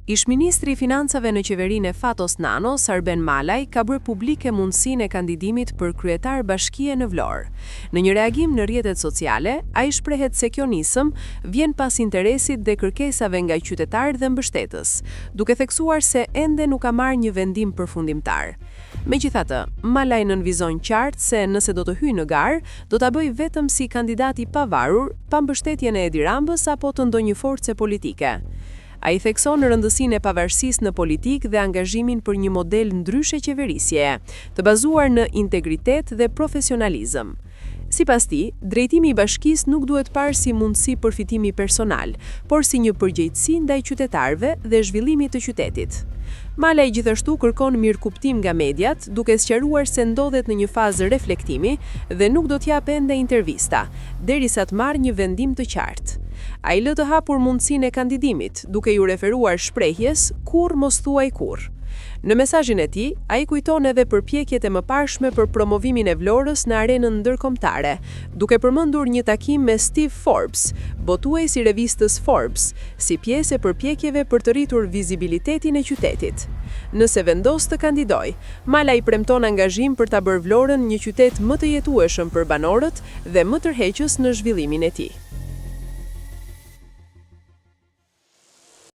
Ish-ministri i Financave në qeverinë e Fatos Nanos, Arben Malaj, ka bërë publike mundësinë e kandidimit për kryetar bashkie në Vlorë. Në një reagim në rrjetet sociale, ai shprehet se kjo nismë vjen pas interesit dhe kërkesave nga qytetarë dhe mbështetës, duke theksuar se ende nuk ka marrë një vendim përfundimtar. Megjithatë, Malaj nënvizon qartë se nëse do të hyjë në garë, do ta bëjë vetëm si kandidat i pavarur, pa mbështetjen e Edi Ramës apo të ndonjë force politike. Ai thekson rëndësinë e pavarësisë në politikë dhe angazhimin për një model ndryshe qeverisjeje, të bazuar në integritet dhe profesionalizëm. Sipas tij, drejtimi i bashkisë nuk duhet parë si mundësi përfitimi personal, por si një përgjegjësi ndaj qytetarëve dhe zhvillimit të qytetit. Malaj gjithashtu kërkon mirëkuptim nga mediat, duke sqaruar se ndodhet në një fazë reflektimi dhe nuk do të japë ende intervista, derisa të marrë një vendim të qartë. Ai lë të hapur mundësinë e kandidimit, duke iu referuar shprehjes kurrë mos thuaj kurrë. Në mesazhin e tij, ai kujton edhe përpjekjet e mëparshme për promovimin e Vlorës në arenën ndërkombëtare, duke përmendur një takim me Steve Forbes, botues i revistës Forbes, si pjesë e përpjekjeve për të rritur vizibilitetin e qytetit. Nëse vendos të kandidojë, Malaj premton angazhim për ta bërë Vlorën një qytet më të jetueshëm për banorët dhe më tërheqës në zhvillimin e tij.